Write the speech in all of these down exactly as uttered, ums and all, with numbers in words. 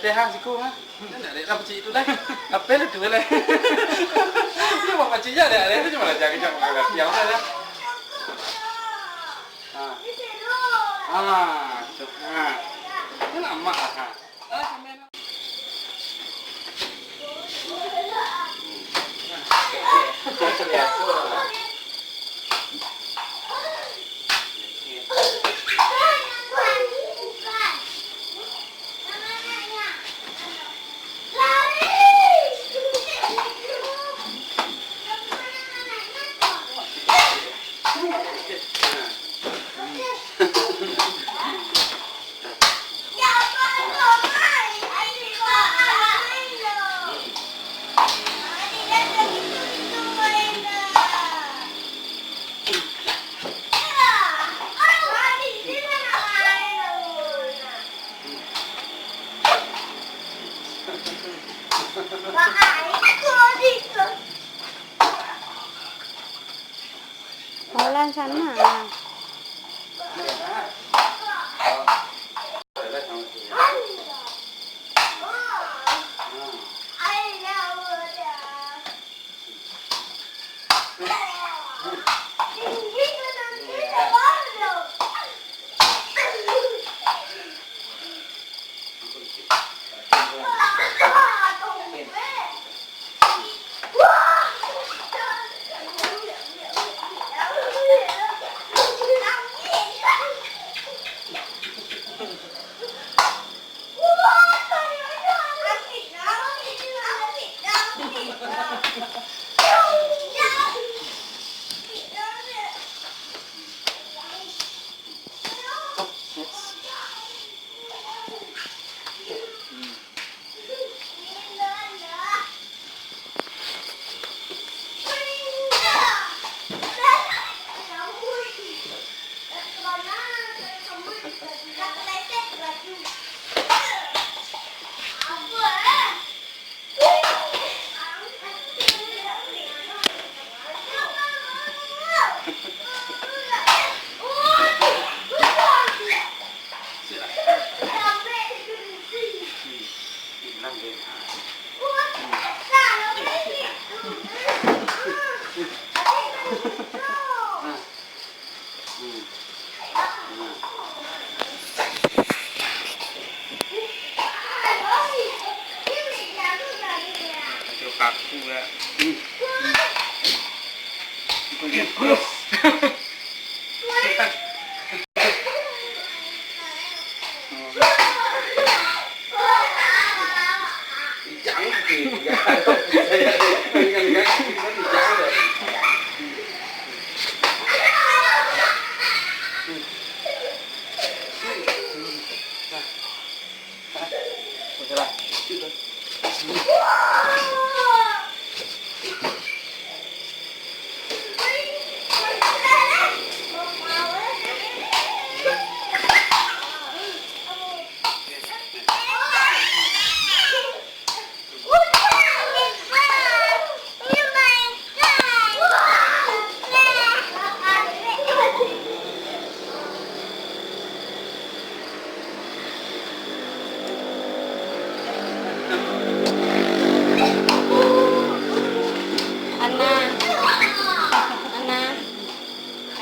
Ha, siku, ha. Ndak, ndak, ndak pacik tu, dah. Apa lu tu, lah? Dia mau pacik je, dah. Dia cuma belajar kejap, makan roti, apa dah. Ha. Ha, tu. Ha. Ni lama lah, ha. Holan sana. Kaku ya. Ana, Ana,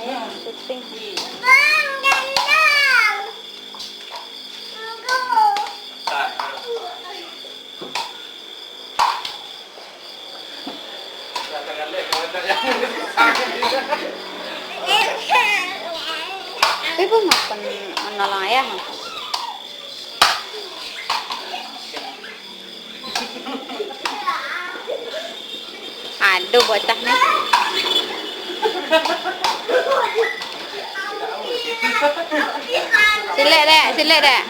ayo syuting. Tapi pun makan menolong ayah. Aduh, bocah ni. Silek, Dek, silek, Dek.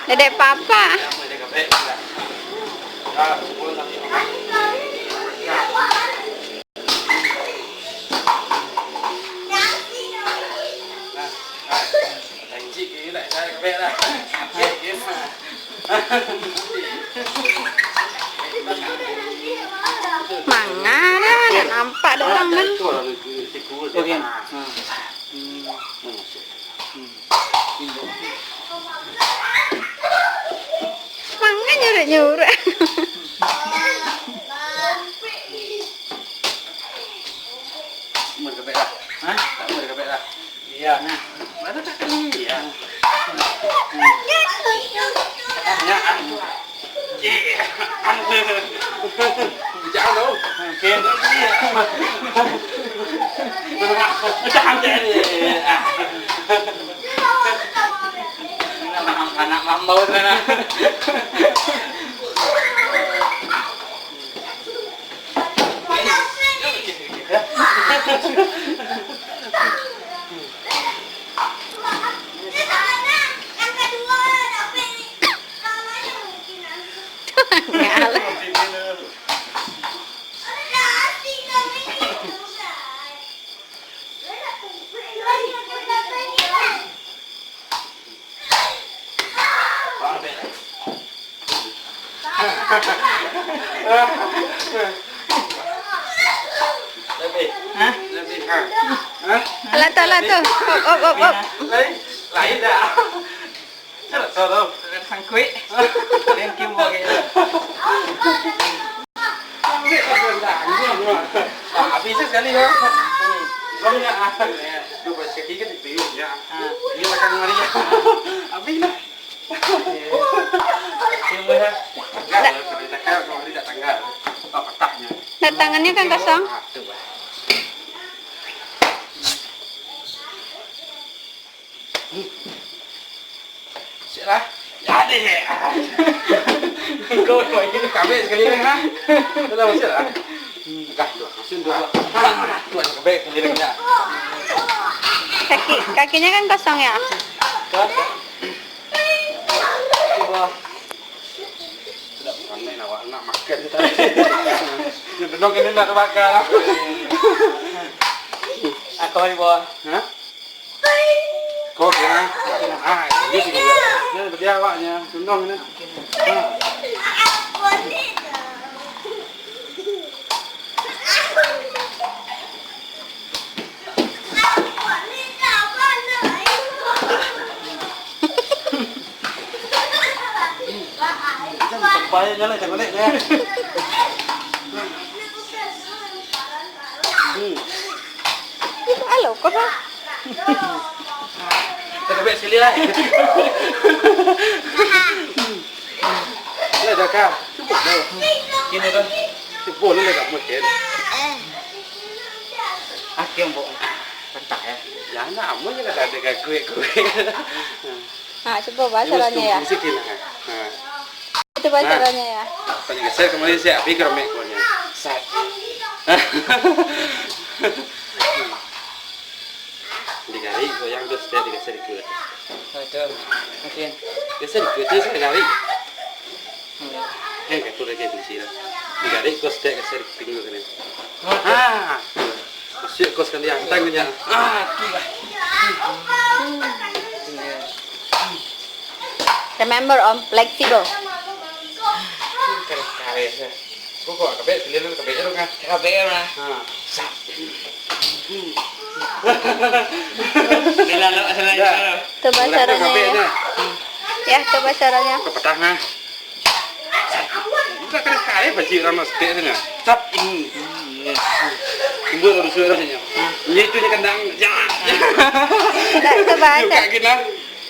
Dedek papa. Manga dah, dak nampak dek urang dah. Oke. Hmm. Hmm. Hmm. Nyuruh. Umur kebek lah. Hah? Tak umur kebek lah. Iya. Nah. Mana tak kena iya? Ya, ah. Iya. Jangan dong. Oke. Jangan. Anak mambau sana. Hah? Alah tu, alah tu. Op, op, op, op. Lain, lain dah. Sangkuik. Thank you, Mo. Ah, habis sekali, ya. Hmm. Belum, ya. Ah, dua belas kaki kan ditiup, ya. Ah. Dia akan lari. Habis lah. Tanggal, kalau ditakar, kalau tidak tanggal. Oh, patahnya. Nah, tangannya kan kosong. Ah, tu, bah. Siap lah. Jadi, siap. Kau lagi. Kami sekali ni, ha? Sudah, siap lah. Dah, dua. Langsung dua. Ah, dua, kebek sekali ni, ya. Kaki, kakinya kan kosong, ya? Kosong. Coba. Sudah pandai nak, nak makan tadi. Yang tenang kena nak terbakar lah. Aku di bawah. Hah? Kau kena. Ah, ini sih dia. Dia berdia awaknya. Tundung ini. Ah. Sampainya lah, jangan naik, ya. Hmm. Alo, kau dah. Kita kebek sekali lah. Ya, dah, Kak. Cukup, dah. Kini tu. Cukup, boleh lah, Kak, mungkin. Akhir, Mbok. Rentah, ya. Ya, nak, amun je kata ada kuek-kuek. Ha, cuba bahasa caranya, ya. Mesti kena. Ha. Itu bahasa caranya, ya. Tanya geser kembali, siap, pergi ke remek kuahnya. Sat. Digarik, goyang tu, setiap digeser ikut. Betul. Oke. Geser ikut, tu saya garik. Hmm. Eh, katu lagi kunci lah. Digarik, kau setiap geser ikut kena. Oke. Ah, masuk kau sekali, hantam kau je. Ah, tu lah. Remember, Om, flexible. Karet-karet, ya. Kok, kok, kabek, seliru, kabek, ya, dong, ah. Kabek, ya, lah. Ha. Sap. Bila lo, sana, ya. Sana. Tu bahasa Arabnya, kabek, ya. Nah. Ya, tu bahasa Arabnya. Kau patah, nah. Sap. Bukan karet-karet, baju orang mastek sana. Sap. Hmm. Tunggu, urus, urus, ya. Ini tu je kandang. Ya. Tak, tu bahasa. Buka gini, nah.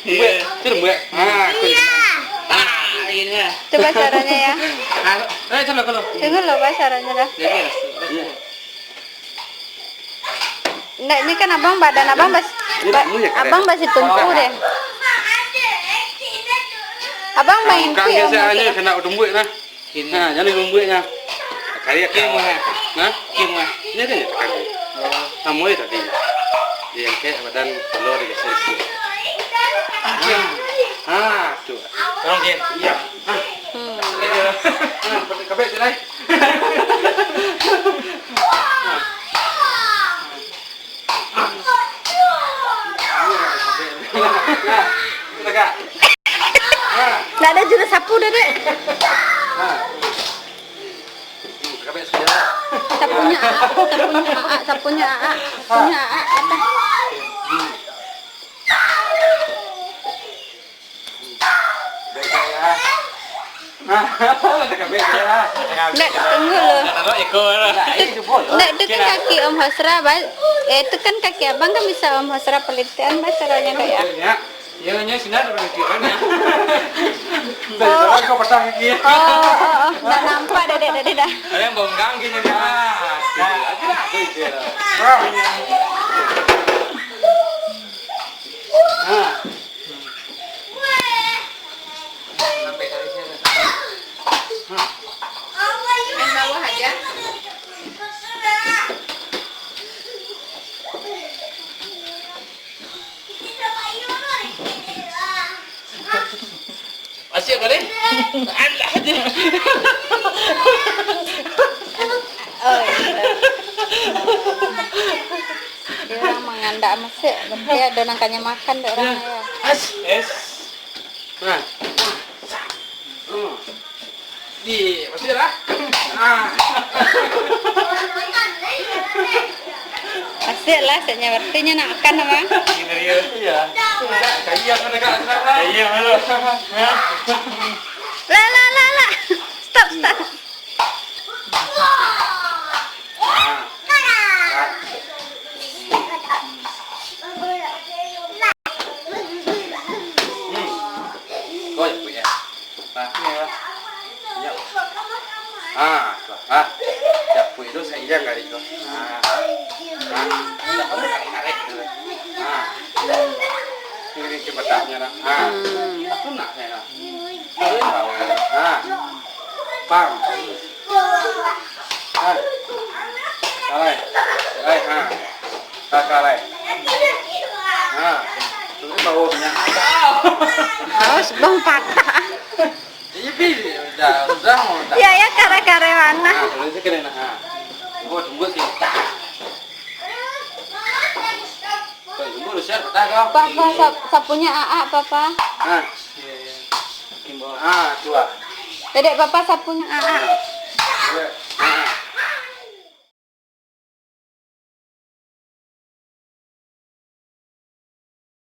Buek, tu buek. Ha, tu. Ah, ini lah. Tu bahasa Arabnya, ya. Ah, eh, salah kalau. Tengok lo bahasa Arabnya dah. Jadi, ya. Ndak, ini kan abang badan abang bas-, ini ba-, kamu ya, karet. Abang basi tumpu deh. Abang main bukan game biasa aja, kena tumbuik lah. Kini. Nah, jadi lumbuiknya. Kali ya, Kini, kau. Mah. Hah? Kini, mah. Ini kan ya, tekan. Oh. Kamu ya tadi. Dia yang kayak badan telur digeser sikit. Ah, Kini. Ah, tuh. Tolong, Kini. Iya. Ah. Hmm. Iya. Ah, pakai kabek, Kini. Ah. Ndak ada jurus sapu dah, Dek. Sapunya Aak, sapunya Aak, sapunya Aak, sapunya Aak, atas. Ndak, tunggu lo. Ndak, itu kan kaki Om Hasra, ba-, eh, itu kan kaki abang kan bisa Om Hasra pelitian, ba, caranya, Dek, ya? Iya, iya, sinar ada pelitian, ya. Oh. Dari kau patah kaki. Oh, oh, oh. Ndak nampak, Dek, Dek, Dek, dah. Ada yang bongkang gini, nih. Ah, nah, itu lah, itu, itu. Ah. Ah. Main bawah aja. Masih apa ni? Alah je. Oh, iya. Dia orang mangandak masuk, berarti ada nang kanyo makan dek orang, ya. As, es. Nah. Hmm. Di, masih lah. Ah. Masih lah, saiknyo berarti nyo nak makan, Bang. Iya. Iya, mana, Kak? Iya, mana? Lah, lah, lah, lah. Stop, stop. Ah. Hmm. Oh, ya, Bu, ya. Nah, ini lah. Ya. Ah, tuh. Ah. Ya, Bu, itu saya yang kali itu. Ah. Ah. Ya, kamu tarik-tarik gitu. Ah. Ini cepetannya, nak. Ah. Hmm. Aku nak saya, nak. Nah. Pam. Nah. Kalai. Kalai, ha. Ka-, kalai. Nah. Ini bawahnya. Awas, Bang, patah. Iya, Pi. Udah, udah mau udah. Ya, ya, kare-kare mana? Nah, kalau itu kena, nah. Tunggu, tunggu sih. Tunggu, udah siap, udah, kau. Papa, sap-, sapunya Aa, Papa. Nah. Ah, tu ah. Dedek, Papa sapunya Aa. Dedek. Ah.